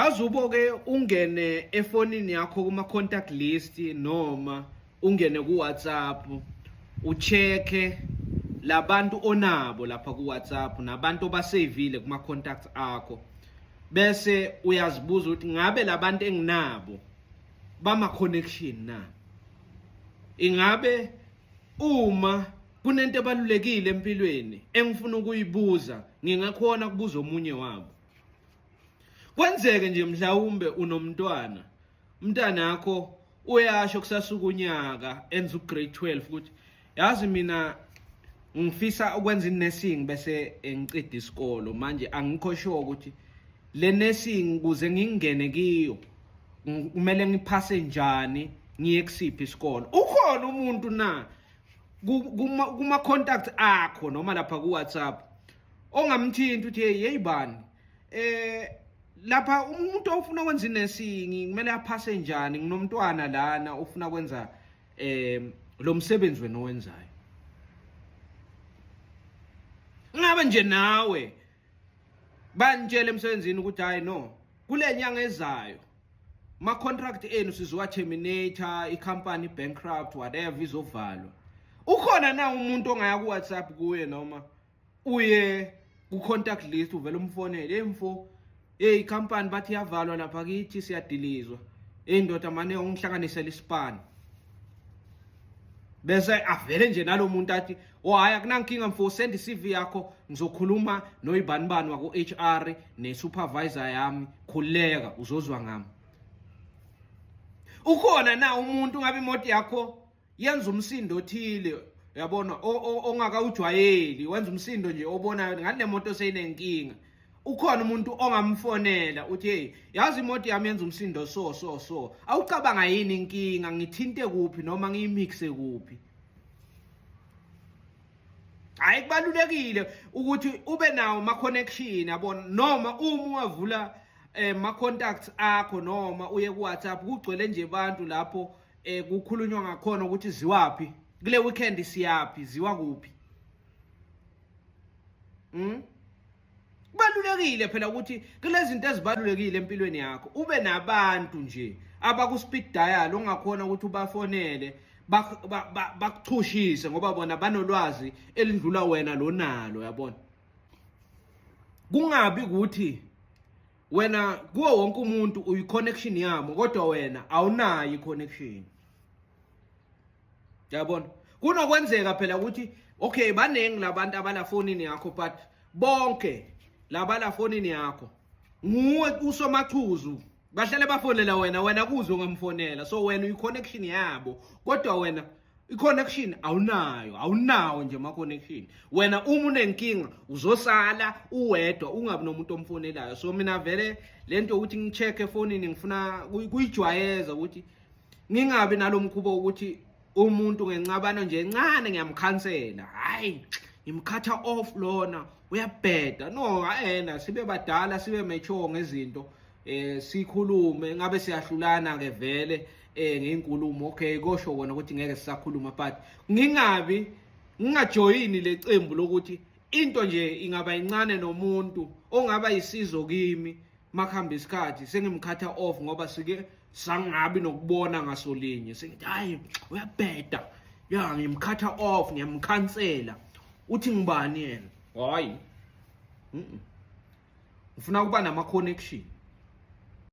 Yazi ubo-ke ungene efonini yakho kuma-contact list noma ungene ku-WhatsApp ucheck-e labantu onabo lapha ku-WhatsApp nabantu obaseyivile kuma-contacts akho, bese uyazibuza ukuthi ngabe labantu enginabo bama-connection na? Ingabe uma kunento ebalulekile empilweni engifuna ukuyibuza ngingakhona kubuza omunye wabo? Kwenzeke nje mhlawumbe unomntwana, umntanakho uyasho kusasuka unyaka enza ugrade 12 ukuthi yazi mina ngifisa ukwenza i-nursing bese ngiceda isikolo, manje angikho sure ukuthi le nursing kuze ngingene kiyo kumele ngiphase njani, ngiye kusiphi isikolo. Ukhona umuntu na kuma contacts akho noma lapha ku WhatsApp ongamthinta uthi hey, hey bani, lapha umuntu ofuna ukwenza inursing kumele aphase njani? Nginomntwana lana ufuna kwenza lo msebenzi wena owenzayo. Ngabe nje nawe banitshela emsebenzini ukuthi hayi no, kule nyanga ezayo ma contract enu sizowa terminate, i-company bankrupt, whatever, izovalwa. Ukhona na umuntu ongaya ku WhatsApp kuye noma uye ku contact list uvela umfonele, hey mfo, hey, company bathi iyavalwa lapha kithi, siyadilizwa, hey ndoda, mane ungihlanganisele isipani? Bese avele nje nalomuntu athi, oh hayi, akunankinga mfo, send iCV yakho, ngizokhuluma noyibanibani wako HR ne supervisor yami, khuleka uzozwa ngami. Ukhona na umuntu ngabe imoto yakho yenza umsindo othile, uyabona, ongakawujwayeli, wenza umsindo nje obonayo ngathi le moto seyinenkinga, ukhona umuntu ongamfonela uthi, hey, yazi imoto yami yenza umsindo so so so, awucabanga yini inkinga, ngithinte kuphi noma ngiyimixe kuphi? Hayi, kubalulekile ukuthi ube nawo ama connection, yabona, noma uma ungavula ma contacts akho noma uye ku WhatsApp, kugcwele nje abantu lapho kukhulunywa ngakhona ukuthi ziwaphi kule weekend, siyaphi, ziwa kuphi. Kubalulekile phela ukuthi kulezi zinto ezibalulekile empilweni yakho ube nabantu nje abaku speed dial ongakhona ukuthi ubafonele bakuchushise, ngoba bona banolwazi elindlula wena lonalo, yabona. Kungabi ukuthi wena kuwo wonke umuntu uyi-connection yamo, kodwa wena awunayo i-connection, yabona. Kunokwenzeka phela ukuthi okay, baningi labantu abalafonini yakho, but bonke labala fonini yakho nguwe usomachuzu, bahlale bafonela wena, wena kuze ungamfonela, so wena uyi-connection yabo, kodwa wena i-connection awunayo, awunawo nje ama-connection. Wena uma unenkinga uzosala uwedwa, ungabi nomuntu omfonelayo. So mina vele lento ukuthi ngi-check efonini ngifuna kuyijwayeza ukuthi ngingabi nalomkhuba ukuthi umuntu ngencabano nje encane ngiyamkhansela, hayi, ngimkhatha off lona, uyabheda. No, ayena sibe badala, sibe mature ngezinto, sikhulume. Ngabe siyahlulana ke vele ngeinkulumo, okay, kosho kona ukuthi ngeke sisakhuluma, but ngingabi ngingajoyini lecembu lokuthi into nje ingaba incane nomuntu ongaba isizo kimi, makuhamba isikhathi sengimkhatha off ngoba sike sangabi nokubona ngasolinye, sengithi hayi, uyabheda, ya, ngimkhatha off, ngiyamkhansela, uthi ngibani yena? Hayi, ngifuna ukuba nama connection.